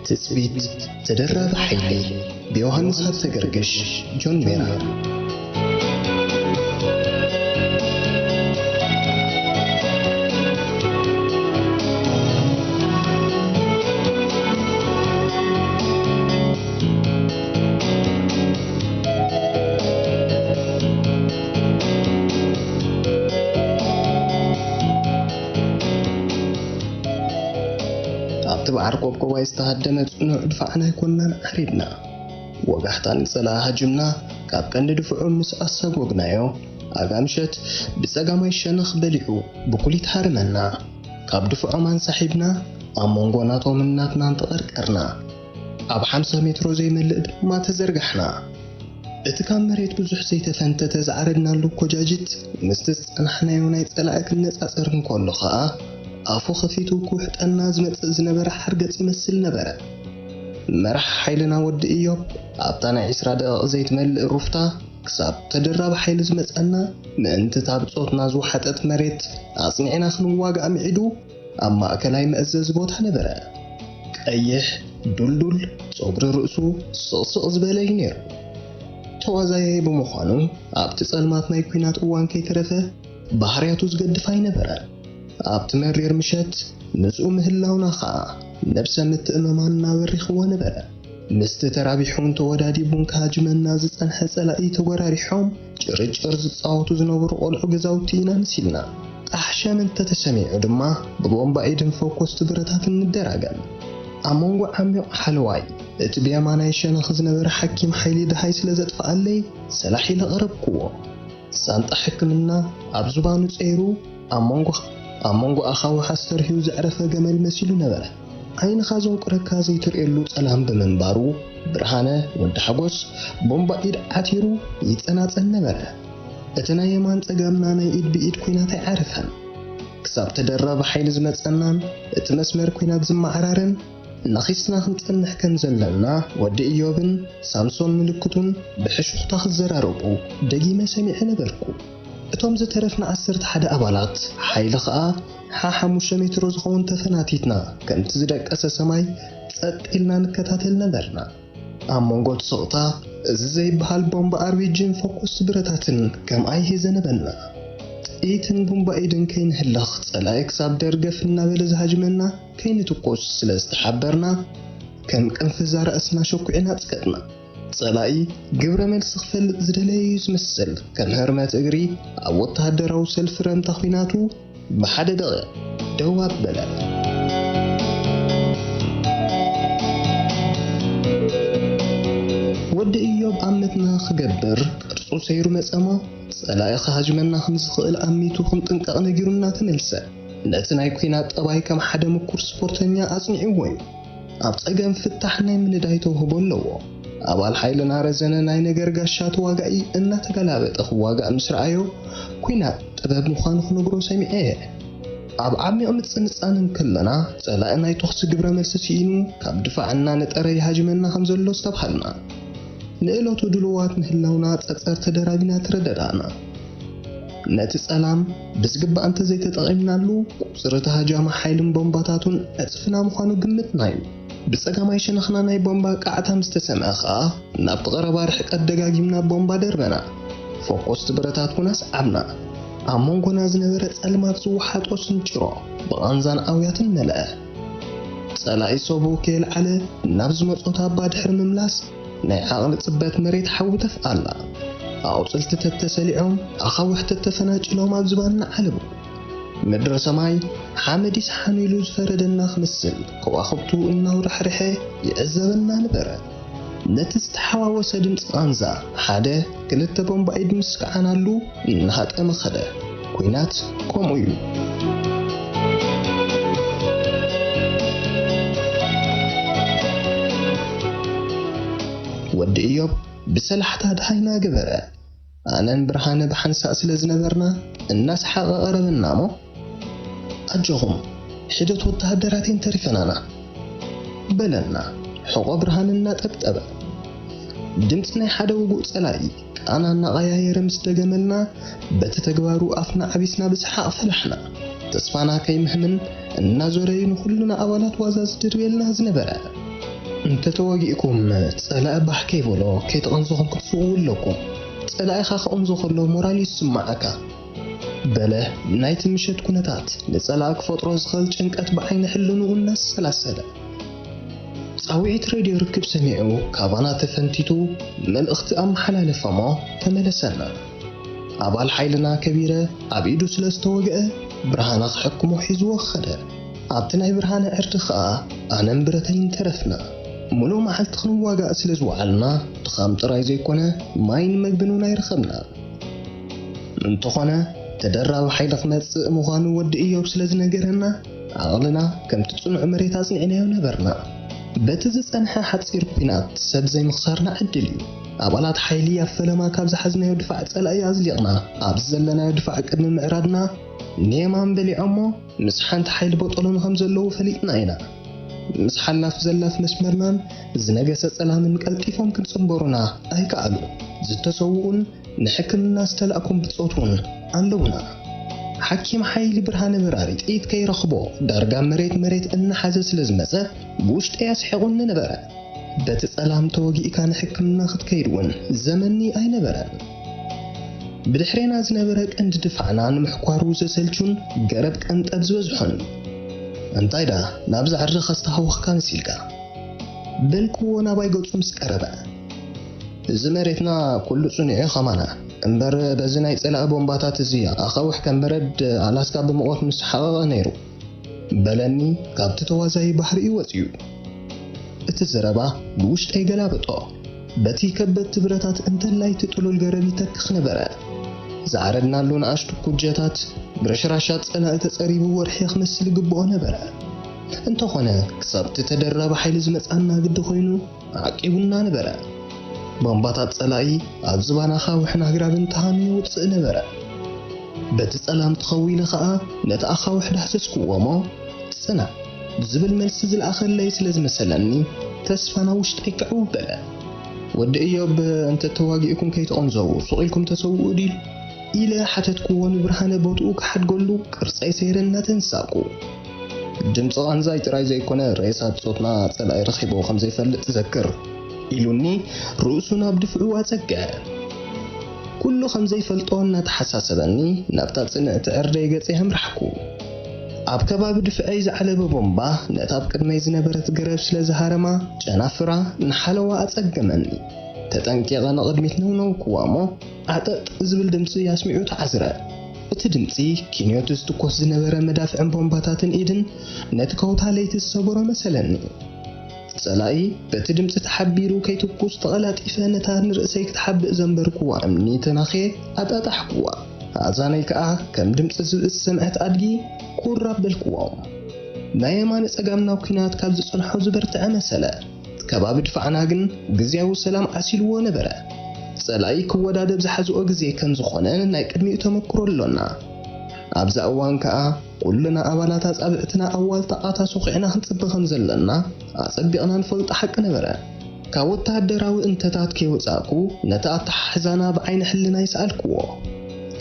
ትጽቢት ተደራቢ ሓይሊ ብዮሃንስ ሃብተገርግሽ፣ ጆን ሜራ። ኣብቲ ብዓርቆብ ቆባይ ዝተሃደመ ጽኑዕ ድፋዕና ኣይኮንናን ዓሪድና። ወጋሕታ ንጸላኢ ሃጅምና ካብ ቀንዲ ድፍዑ ምስ ኣሰጎግናዮ፣ ኣጋ ምሸት ብጸጋማይ ሸነኽ በሊዑ ብኩሊት ሃረመና። ካብ ድፍዖም ኣንሳሒብና ኣብ መንጎ ናቶምን ናትናን ተቐርቀርና። ኣብ ሓምሳ ሜትሮ ዘይመልእ ድማ ተዘርጋሕና። እቲ ካብ መሬት ብዙሕ ዘይተፈንተተ ዝዓረድናሉ ኮጃጅት ምስቲ ዝጸናሕናዮ ናይ ጸላኢ ክነጻጸር እንከሎ ኸኣ፣ ኣፉ ኸፊቱ ክውሕጠና ዝመጽእ ዝነበረ ሓርገጽ ይመስል ነበረ። መራሕ ሓይልና ወዲ ኢዮብ ኣብታ ናይ ዕስራ ደቂቕ ዘይትመልእ ሩፍታ ክሳብ ተደራቢ ሓይሊ ዝመጸና፣ ምእንቲ እታ ብጾትና ዝወሓጠት መሬት ኣጽኒዕና ክንዋጋእ ምዒዱ፣ ኣብ ማእከላይ መእዘዚ ቦታ ነበረ። ቀይሕ፣ ዱልዱል፣ ጸጉሪ ርእሱ ስቕስቕ ዝበለ እዩ ነይሩ። ተዋዛያይ ብምዃኑ፣ ኣብቲ ጸልማት ናይ ኲናት እዋን ከይተረፈ ባህርያቱ ዝገድፍ ኣይነበረን። ኣብቲ መሪር ምሸት ምስኡ ምህላውና ኸኣ፣ ነብሰ ምትእምማንና በሪኽዎ ነበረ። ምስቲ ተራቢሑን ተወዳዲቡን ክሃጅመና ዝጸንሐ ጸላኢ ተጎራሪሖም ጭርጭር ዝጻወቱ ዝነበሩ ቆልዑ ገዛውቲ ኢና መሲልና። ጣሕ ሸም እንተተሰሚዑ ድማ ብቦምባ ኢድን ፈኮስቲ ብረታትን ንደራገም። ኣብ መንጎ ዓሚቕ ሓለዋይ እቲ ብየማናይ ሸነኽ ዝነበረ ሓኪም ሓይሊ ደሃይ ስለ ዘጥፍኣለይ ሰላሕ ኢለ ቀረብክዎ። ሳንጣ ሕክምና ኣብ ዝባኑ ጸይሩ፣ ኣብ መንጎ፣ ኣብ መንጎ ኣኻውሕ ኣስተርህዩ ዘዕረፈ ገመል መሲሉ ነበረ። ዓይንኻ ዘንቁረካ ዘይትርእየሉ ጸላም ብምንባሩ፣ ብርሃነ ወዲ ሓጎስ ቦምባ ኢድ ዓቲሩ ይጸናጸን ነበረ። እቲ ናይ የማን ጸጋምና ናይ ኢድ ብኢድ ኲናት ኣይዓረፈን። ክሳብ ተደራቢ ሓይሊ ዝመጸናን እቲ መስመር ኲናት ዝመዓራረን ነኺስና ክንጸንሕ ከም ዘለና ወዲ ኢዮብን ሳምሶን ምልክቱን ብሕሹኽታ ክዘራረቡ ደጊመ ሰሚዐ ነበርኩ። እቶም ዝተረፍና ዓሰርተ ሓደ ኣባላት ሓይሊ ኸኣ ሓ ሓሙሽተ ሜትሮ ዝኸውን ተፈናቲትና፣ ከምቲ ዝደቀሰ ሰማይ ጸጥ ኢልና ንከታተል ነበርና። ኣብ መንጎ እቲ ስቕታ፣ እዚ ዘይበሃል ቦምባ ኣር ቢ ጂን ፈኮስቲ ብረታትን ከም ኣይሂ ዘነበና። ጥይትን ቡምባ ኢድን ከይንህለኽ፣ ጸላኢ ክሳብ ደርገፍ እናበለ ዝሃጅመና ከይንትኮስ ስለ ዝተሓበርና፣ ከም ቅንፍዛ ርእስና ሸኩዕና ጽቀጥና። ጸላኢ ግብረ መልሲ ክፈልጥ ዝደለየ እዩ ዝመስል። ከም ህርመት እግሪ ኣብ ወተሃደራዊ ሰልፊ ረምታ ኲናቱ ብሓደ ደቒቕ ደው ኣበለ። ወዲ ኢዮብ ኣመትና ክገብር ቅርጹ ሰይሩ መጸ እሞ፣ ጸላኢ ክሃጅመና ከም ዝኽእል ኣሚቱ ክንጥንቀቕ ነጊሩና ተመልሰ። ነቲ ናይ ኲናት ጠባይ ከም ሓደ ምኩር ስፖርተኛ ኣጽኒዕዎ እዩ። ኣብ ጸገም ፍታሕ ናይ ምንዳይ ተውህቦ ኣለዎ። ኣባል ሓይልና ረዘነ ናይ ነገር ጋሻ ተዋጋኢ እናተገላበጠ ክዋጋእ ምስ ረኣዮ፣ ኲናት ጥበብ ምዃኑ ክነግሮ ሰሚዐ እየ። ኣብ ዓሚቕ ምጽንጻን እንከለና፣ ጸላኢ ናይ ተኹሲ ግብረ መልሲ ስኢኑ ካብ ድፋዕ እናነጠረ ይሃጅመና ከም ዘሎ ኣስተብሃልና። ንእለቱ ድሉዋት ምህላውና ጸጸር ተደራቢና ተረዳዳእና። ነቲ ጸላም ብዝግባእ እንተ ዘይተጠቒምናሉ፣ ቁጽሪ እቲ ሃጃሚ ሓይልን ቦምባታቱን ዕጽፍና ምዃኑ ግምትና እዩ። ብጸጋማይ ሸነኽና ናይ ቦምባ ቃዕታ ምስ ተሰምዐ ኸኣ፣ ናብቲ ቀረባ ርሕቀት ደጋጊምና ቦምባ ደርበና። ፈኮስቲ ብረታት እውን ኣስዓብና። ኣብ መንጎና ዝነበረ ጸልማት ዝወሓጦ ስንጭሮ ብቓንዛን ኣውያትን መለኣ። ጸላኢ ሰቡ ከየልዓለ ናብ ዝመጾ ታባ ድሕሪ ምምላስ፣ ናይ ዓቕሊ ጽበት መሬት ሓዊ ተፍኣላ። ኣቑጽልቲ ተተሰሊዖም፣ ኣኻውሕ ተተፈናጭሎም ኣብ ዝባንና ዓለቡ። ምድሪ ሰማይ ሓመድ ይስሓኑ ኢሉ ዝፈረደና ክመስል፣ ከዋኽብቱ እናውራሕርሐ ይዕዘበና ነበረ። ነቲ ዝተሓዋወሰ ድምጺ ቃንዛ፣ ሓደ ክልተ ቦምባ ኢድ ምስ ከዓናሉ፣ እናሃጠመ ኸደ። ኲናት ከምኡ እዩ። ወዲ ኢዮብ ብሰላሕታ ደሃይና ገበረ። ኣነን ብርሃነ ብሓንሳእ ስለ ዝነበርና፣ እናሰሓቐ ቀረበና እሞ፣ "ኣጆኹም፣ ሒደት ወተሃደራት እየን ተሪፈናና" በለና፣ ሕቖ ብርሃን እናጠብጠበ። ድምጺ ናይ ሓደ ውጉእ ጸላኢ ቃና እናቐያየረ ምስ ደገመልና፣ በቲ ተግባሩ ኣፍና ዓቢስና ብሰሓቕ ፈላሕና። ተስፋና ከይምህምን እናዞረ እዩ ንኹልና ኣባላት ዋዛ ዝድርብየልና ዝነበረ። እንተተዋጊእኩም፣ ጸላኢ ባህ ከይበሎ ከይተቐንዘኹም ክትስውኡ ኣለኩም። ጸላኢኻ ክቕንዞ ከሎ ሞራል ይስምዓካ። በለ ናይቲ ምሸት ኩነታት ንጸላኢ ክፈጥሮ ዝኽእል ጭንቀት ብዓይኒ ሕልንኡ እናሰላሰለ። ጻውዒት ሬድዮ ርክብ ሰሚዑ ካባና ተፈንቲቱ መልእኽቲ ኣመሓላለፈ እሞ ተመለሰና። ኣባል ሓይልና ከቢረ ኣብ ኢዱ ስለ ዝተወግአ ብርሃነ ክሕክሞ ሒዝዎ ከደ። ኣብቲ ናይ ብርሃነ ዕርዲ ኸኣ ኣነን ብረተይን ተረፍና። ምሉእ መዓልቲ ክንዋጋእ ስለ ዝወዓልና ድኻም ጥራይ ዘይኮነ ማይን መግብን እውን ኣይረኸብናን። እንተኾነ ተደራቢ ሓይሊ ክመጽእ ምዃኑ ወዲ እዮብ ስለ ዝነገረና ዓቕልና ከምቲ ጽኑዕ መሬት ኣጽኒዕናዮ ነበርና። በቲ ዝጸንሐ ሓጺር ኲናት ሰብ ዘይምኽሳርና ዕድል እዩ። ኣባላት ሓይሊ ኣብ ፈለማ ካብ ዝሓዝናዮ ድፋዕ ጸላኢ ኣዝሊቕና ኣብዚ ዘለናዮ ድፋዕ ቅድሚ ምዕራድና ንየማን በሊዖሞ ምስ ሓንቲ ሓይሊ በጠሎን ከም ዘለዉ ፈሊጥና ኢና። ምስ ሓላፍ ዘላፍ መስመርናን ዝነገሰ ጸላምን ቀልጢፎም ክንጽንበሩና ኣይከኣሉን። ዝተሰውኡን ንሕክምና ዝተላእኩም ብጾቱን ኣለውና። ሓኪም ሓይሊ ብርሃነ በራሪ ጥይት ከይረኽቦ ዳርጋ መሬት መሬት እናሓዘ ስለ ዝመጸ ብውሽጠይ ኣስሒቑኒ ነበረ። በቲ ጸላም ተወጊእካ ንሕክምና ክትከይድ እውን ዘመኒ ኣይነበረን። ብድሕሬና ዝነበረ ቀንዲ ድፋዕና ንምሕኳሩ ዘሰልቹን ገረብ ቀንጠብ ዝበዝሖን እዩ። እንታይ ደኣ ናብዛ ዕርዲ ከስተሃወኽካ መሲልካ? በልክዎ ናባይ ገጹ ምስ ቀረበ። እዚ መሬትና ኩሉ ጽኑዕ እዩ ከማና፣ እምበር በዚ ናይ ጸላኢ ቦምባታት እዚ ኣኻውሕ ከም በረድ ኣላስካ ብሙቐት ምስ ሓቐቐ ነይሩ። በለኒ ካብቲ ተዋዛዪ ባህሪኡ ወጺኡ። እቲ ዘረባ ብውሽጠይ ገላበጦ። በቲ ከበድቲ ብረታት እንተላይ እቲ ጥሉል ገረብ ይተክኽ ነበረ። ዝዓረድናሉ ንኣሽቱ ኩጀታት ብረሽራሻት ጸላኢ ተጸሪቡ ወርሒ ክመስል ይግብኦ ነበረ። እንተኾነ ክሳብ እቲ ተደራቢ ሓይሊ ዝመጽኣና ግዲ ኮይኑ ዓቂቡና ነበረ። ቦምባታት ጸላኢ ኣብ ዝባን ኣኻውሕን ኣግራብን ተሃንዩ ይውጽእ ነበረ። በቲ ጸላም ተኸዊለ ኸኣ ነቲ ኣኻውሕ ዳህሰስክዎ እሞ ጽናዕ ዝብል መልሲ ዝለኣኸለይ ስለ ዝመሰለኒ ተስፋ ናብ ውሽጠይ ክዕው በለ። ወዲ እዮብ እንተ ተዋጊእኩም ከይትቕንዘዉ ሱቕ ኢልኩም ተሰውኡ ድዩ? ኢለ ሓተትክዎ ንብርሃነ ቦትኡ ክሓድገሉ ቅርጸይ ሰይረ እናተንሳእኩ። ድምፂ ቃንዛይ ጥራይ ዘይኮነ ሬሳ ብጾትና ጸላኢ ረኺቦ ከም ዘይፈልጥ ዘክር ኢሉኒ ርእሱ ናብ ድፍዑ ኣጸግዐ። ኩሉ ከም ዘይፈልጦ እናተሓሳሰበኒ ናብታ ጽንዕቲ ዕርደይ ገጸይ ኣምራሕኩ። ኣብ ከባቢ ድፍዐይ ዝዓለበ ቦምባ ነታ ኣብ ቅድመይ ዝነበረት ገረብ ስለ ዝሃረማ ጨናፍራ ንሓለዋ ኣጸገመኒ። ተጠንቂቐ ንቕድሚት ነውነውክዋ እሞ ዓጠጥ ዝብል ድምፂ ኣስሚዑ ተዓዝረ። እቲ ድምፂ ኪንዮት ዝትኮስ ዝነበረ መዳፍዕን ቦምባታትን ኢድን ነቲ ከውታ ለይቲ ዝሰበሮ መሰለኒ። ጸላኢ በቲ ድምፂ ተሓቢሩ ከይትኩስ ተቐላጢፈ ነታ ንርእሰይ ክትሓብእ ዘንበርኩዋ እምኒ ተናኽየ ኣጣጣሕኩዋ። ኣዛነይ ከኣ ከም ድምፂ ዝብኢ ዝሰምዐት ኣድጊ ኩር ኣበልክዎም። ናይ የማነ ጸጋም ናብ ኲናት ካብ ዝጸንሖ ዝበርትዐ መሰለ። ከባቢ ድፋዕና ግን ግዝያዊ ሰላም ዓሲልዎ ነበረ። ጸላኢ ክወዳደብ ዝሓዝኦ ግዜ ከም ዝኾነ ናይ ቅድሚኡ ተመክሮ ኣሎና። ኣብዛ እዋን ከኣ ኩልና ኣባላት ኣጻብዕትና ኣዋልታ ቃታ ሶኺዕና ክንጽበ ከም ዘለና ኣጸቢቕና ንፈልጦ ሓቂ ነበረ። ካብ ወተሃደራዊ እንተታት ከይወጻእኩ ነቲ ኣተሓሕዛና ብዓይኒ ሕልናይ ሰኣልክዎ።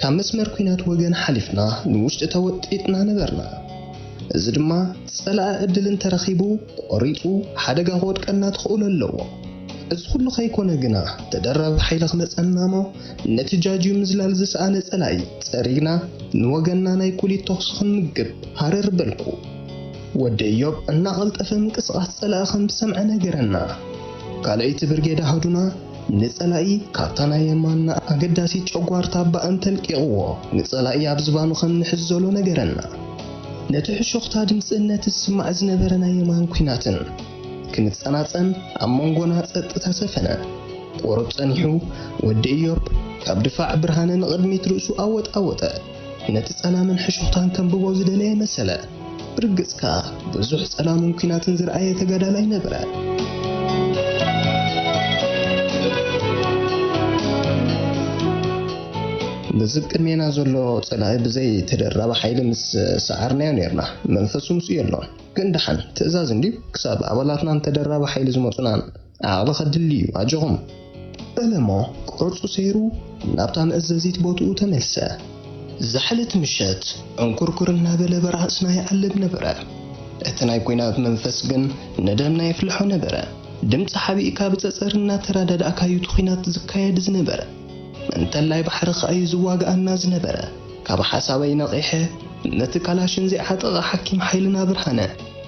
ካብ መስመር ኲናት ወገን ሓሊፍና ንውሽጢ ተወጢጥና ነበርና። እዚ ድማ ጸላኢ ዕድል እንተረኺቡ ቆሪጹ ሓደጋ ክወድቀና ተኽእሎ ኣለዎ። እዚ ኩሉ ከይኮነ ግና ተደራቢ ሓይሊ ክመጸና እሞ ነቲ ጃጅዩ ምዝላል ዝሰኣነ ጸላኢ ጸሪግና ንወገንና ናይ ኩሊት ተኹሲ ክንምግብ ሃረር በልኩ። ወዲ እዮብ እናቐልጠፈ ምንቅስቓስ ጸላኢ ከም ዝሰምዐ ነገረና። ካልኣይቲ ብርጌድ ኣሃዱና ንጸላኢ ካብታ ናይ የማንና ኣገዳሲት ጨጓርታ ባእን ተልቂቕዎ ንጸላኢ ኣብ ዝባኑ ከም ንሕዝ ዘሎ ነገረና። ነቲ ሕሹኽታ ድምጺ ነቲ ዝስማዕ ዝነበረ ናይ የማን ኲናትን ክንጸናጸን ኣብ መንጎና ጸጥታ ሰፈነ። ቁሩብ ጸኒሑ ወዲ እዮብ ካብ ድፋዕ ብርሃነ ንቕድሚት ርእሱ ኣወጣወጠ። ነቲ ጸላምን ሕሹኽታን ከንብቦ ዝደለየ መሰለ። ብርግጽ ከኣ ብዙሕ ጸላምን ኲናትን ዝረኣየ ተጋዳላይ ነበረ። ነዚ ቅድሜና ዘሎ ጸላኢ ብዘይ ተደራቢ ሓይሊ ምስ ሰዓርናዮ ኔርና፣ መንፈሱ ምስኡ የሎን። ግን ደሓን፣ ትእዛዝ እንድዩ፣ ክሳብ ኣባላትና ንተደራቢ ሓይሊ ዝመጹና ዓቕሊ ከድሊ እዩ፣ ኣጆኹም። በለሞ ቅርጹ ሰይሩ ናብታ መእዘዚት ቦትኡ ተመልሰ። ዝሓለት ምሸት ዕንኩርኩር እናበለ በራእስና ይዓልብ ነበረ። እቲ ናይ ኲናት መንፈስ ግን ንደምና የፍልሖ ነበረ። ድምፂ ሓቢእካ ብፀፀር እናተረዳድኣካ እዩ እቲ ኲናት ዝካየድ ዝነበረ። እንተላይ ባሕሪ ከኣ እዩ ዝዋግኣና ዝነበረ። ካብ ሓሳበይ ነቒሐ፣ ነቲ ካላሽን ዘይዓጠቐ ሓኪም ሓይልና ብርሃነ፣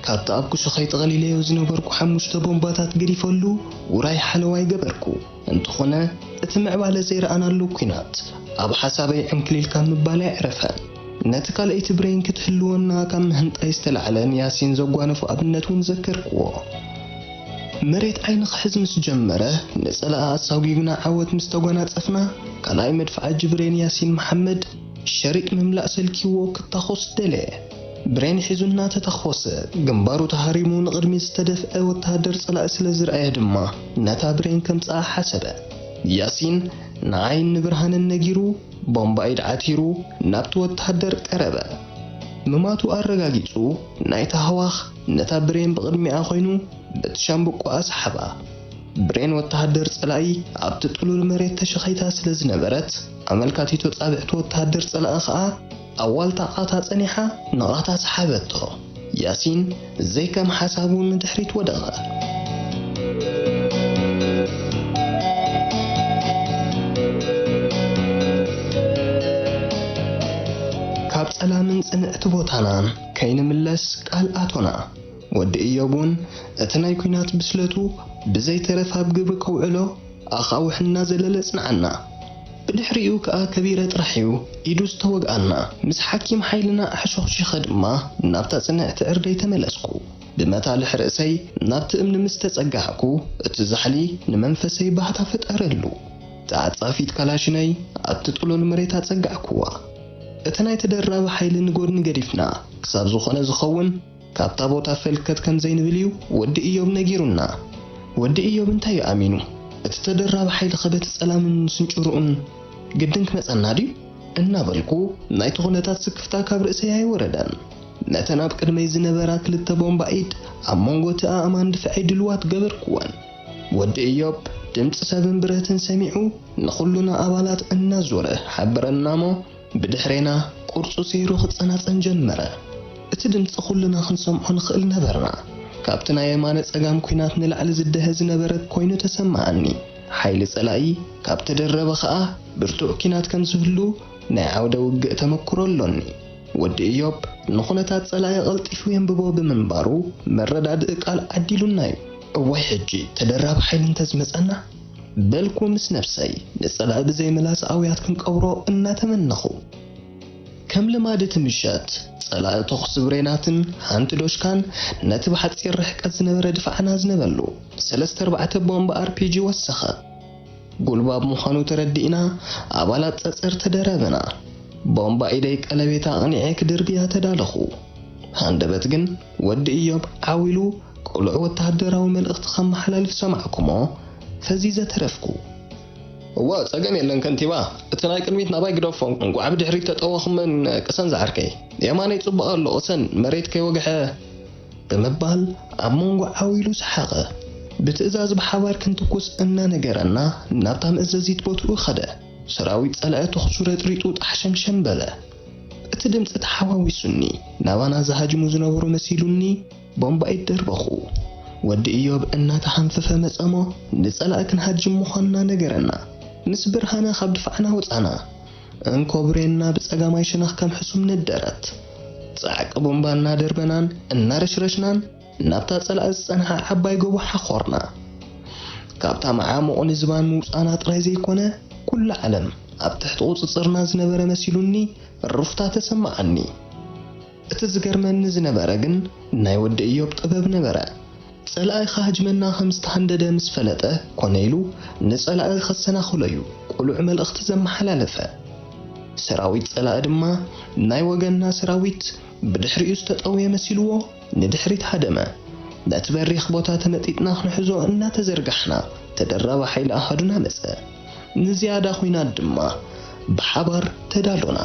ካብቲ ኣብ ክሹኸይ ጠቕሊለዮ ዝነበርኩ ሓሙሽተ ቦምባታት ገዲፈሉ ውራይ ሓለዋይ ገበርኩ። እንተኾነ፣ እቲ ምዕባለ ዘይረኣናሉ ኲናት፣ ኣብ ሓሳበይ ዕንክሊል ካብ ምባል ኣየዕረፈን። ነቲ ካልኣይቲ ብሬን ክትህልወና ካብ ምህንጣይ ዝተላዕለ ንያሲን ዘጓነፎ ኣብነት እውን ዘከርክዎ። መሬት ዓይኒ ክሕዝ ምስ ጀመረ፣ ንጸላኢ ኣሳጒግና ዓወት ምስ ተጓናጸፍና፣ ካልኣይ መድፍዓጂ ብሬን ያሲን መሓመድ ሸሪጥ ምምላእ ሰልኪዎ ክታኾስ ደለየ። ብሬን ሒዙ እናተታኾሰ፣ ግንባሩ ተሃሪሙ ንቕድሚት ዝተደፍአ ወተሃደር ጸላኢ ስለ ዝረኣየ ድማ፣ ነታ ብሬን ከምጽኣ ሓሰበ። ያሲን ንዓይን ንብርሃንን ነጊሩ፣ ቦምባ ኢድ ዓቲሩ ናብቲ ወተሃደር ቀረበ። ምማቱ ኣረጋጊጹ፣ ናይታ ህዋኽ ነታ ብሬን ብቕድሚኣ ኮይኑ በቲ ሻምብቆኣ ሰሓባ። ብሬን ወተሃደር ጸላኢ ኣብቲ ጥሉል መሬት ተሸኺታ ስለ ዝነበረት፣ ኣመልካቲቶ ጻብዕቲ ወተሃደር ጸላኢ ኸኣ ኣብ ዋልታ ቃታ ጸኒሓ ንቓታ ሰሓበቶ። ያሲን ዘይከም ሓሳቡ ንድሕሪት ወደቐ። ካብ ጸላምን ጽንዕቲ ቦታናን ከይንምለስ ቃል ኣቶና። ወዲ እዮብ እውን እቲ ናይ ኲናት ብስለቱ ብዘይተረፍ ኣብ ግብሪ ከውዕሎ ኣኻውሕ እናዘለለ ጽንዓና። ብድሕሪኡ ከኣ ከቢረ ጥራሕ እዩ ኢዱ ዝተወግኣና። ምስ ሓኪም ሓይልና ኣሕሾኽሺኸ ድማ ናብታ ጽንዕቲ ዕርደይ ተመለስኩ። ብመታልሕ ርእሰይ ናብቲ እምኒ ምስ ተጸጋዕኩ፣ እቲ ዛሕሊ ንመንፈሰይ ባህታ ፈጠረሉ። ተዓጻፊት ካላሽነይ ኣብቲ ጥሉል መሬት ኣጸጋዕኩዋ። እቲ ናይ ተደራቢ ሓይሊ ንጎድኒ ገዲፍና፣ ክሳብ ዝኾነ ዝኸውን ካብታ ቦታ ፈልከት ከም ዘይንብል እዩ ወዲ እዮብ ነጊሩና። ወዲ እዮብ እንታይ እዩ ኣሚኑ? እቲ ተደራቢ ሓይሊ ከ በቲ ጸላምን ስንጭርኡን ግድን ክመጸና ድዩ? እናበልኩ ናይቲ ኩነታት ስክፍታ ካብ ርእሰይ ኣይወረደን። ነተን ኣብ ቅድመይ ዝነበራ ክልተ ቦምባ ኢድ ኣብ መንጎ እቲ ኣእማን ድፍዐይ ድልዋት ገበርኩወን። ወዲ እዮብ ድምጺ ሰብን ብረትን ሰሚዑ ንኹሉና ኣባላት እናዞረ ሓበረና እሞ ብድሕሬና ቁርጹ ሰይሩ ክጸናጸን ጀመረ። እቲ ድምጺ ኩልና ክንሰምዖ ንኽእል ነበርና። ካብቲ ናይ የማነ ጸጋም ኲናት ንላዕሊ ዝደሀ ዝነበረ ኮይኑ ተሰማዓኒ። ሓይሊ ጸላኢ ካብ ተደረበ ኸኣ ብርቱዕ ኲናት ከም ዝህሉ ናይ ዓውደ ውግእ ተመክሮ ኣሎኒ። ወዲ እዮብ ንኹነታት ጸላኢ ቀልጢፉ የንብቦ ብምንባሩ መረዳድኢ ቃል ዓዲሉና እዩ። እዋይ ሕጂ ተደራቢ ሓይሊ እንተዝመጸና በልኩ ምስ ነብሰይ፣ ንጸላኢ ብዘይ ምላስ ኣውያት ክንቀብሮ እናተመነኹ። ከም ልማድ እቲ ምሸት፣ ጸላኢ ተኹሲ ብሬናትን ሓንቲ ዶሽካን ነቲ ብሓጺር ርሕቀት ዝነበረ ድፋዕና ዝነበሉ ሰለስተ ኣርባዕተ ቦምብ ኣር ፒ ጂ ወሰኸ። ጉልባብ ምዃኑ ተረዲእና፣ ኣባላት ጸጸር ተደረበና። ቦምባ ኢደይ ቀለቤታ ኣቕኒዐ ክድርብያ ተዳለኹ። ሃንደበት ግን ወዲ እዮብ ዓው ኢሉ ቁሉዕ ወተሃደራዊ መልእኽቲ ከመሓላልፍ ሰማዕኩሞ፣ ፈዚዘ ተረፍኩ። እዋ፣ ጸገም የለን ከንቲባ። እቲ ናይ ቅድሚት ናባይ ግደፎ። እንቋዕ ብድሕሪት ተጠወኹመን ቅሰን ዝዓርከይ። የማነይ ጽቡቕ ኣሎ፣ ቅሰን፣ መሬት ከይወግሐ። ብምባል ኣብ መንጎ ዓው ኢሉ ሰሓቐ። ብትእዛዝ ብሓባር ክንትኩስ እናነገረና ናብታ መእዘዚት ቦትኡ ኸደ። ሰራዊት ጸላኢ ተኹሱ ረጥሪጡ ጣሕሸምሸም በለ። እቲ ድምጺ ተሓዋዊሱኒ ናባና ዝሃጅሙ ዝነበሩ መሲሉኒ ቦምባ ኢድ ደርበኹ። ወዲ እዮብ እናተሓንፈፈ መጸሞ ንጸላኢ ክንሃጅም ምዃንና ነገረና። ምስ ብርሃነ ካብ ድፋዕና ወጻና። እንኮ ብሬንና ብጸጋማይ ሸነኽ ከም ሕሱም ነደረት። ጻዕቂ ቡምባ እናደርበናን እናረሽረሽናን ናብታ ጸላኢ ዝጸንሓ ዓባይ ጎቦ ሓኾርና። ካብታ መዓሙቕ ንዝባን ምውጻእና ጥራይ ዘይኮነ፣ ኩሉ ዓለም ኣብ ትሕቲ ቁጽጽርና ዝነበረ መሲሉኒ ሩፍታ ተሰማዓኒ። እቲ ዝገርመኒ ዝነበረ ግን ናይ ወዲ እዮብ ጥበብ ነበረ። ጸላኢ ክሃጅመና ከም ዝተሃንደደ ምስ ፈለጠ፣ ኮነ ኢሉ ንጸላኢ ከሰናኽሎ እዩ ቅሉዕ መልእኽቲ ዘመሓላለፈ። ሰራዊት ጸላኢ ድማ ናይ ወገንና ሰራዊት ብድሕሪኡ ዝተጠውየ መሲልዎ ንድሕሪት ሃደመ። ነቲ በሪኽ ቦታ ተመጢጥና ክንሕዞ እናተዘርጋሕና፣ ተደራቢ ሓይሊ ኣሃዱና መጸ። ንዝያዳ ኹናት ድማ ብሓባር ተዳሎና።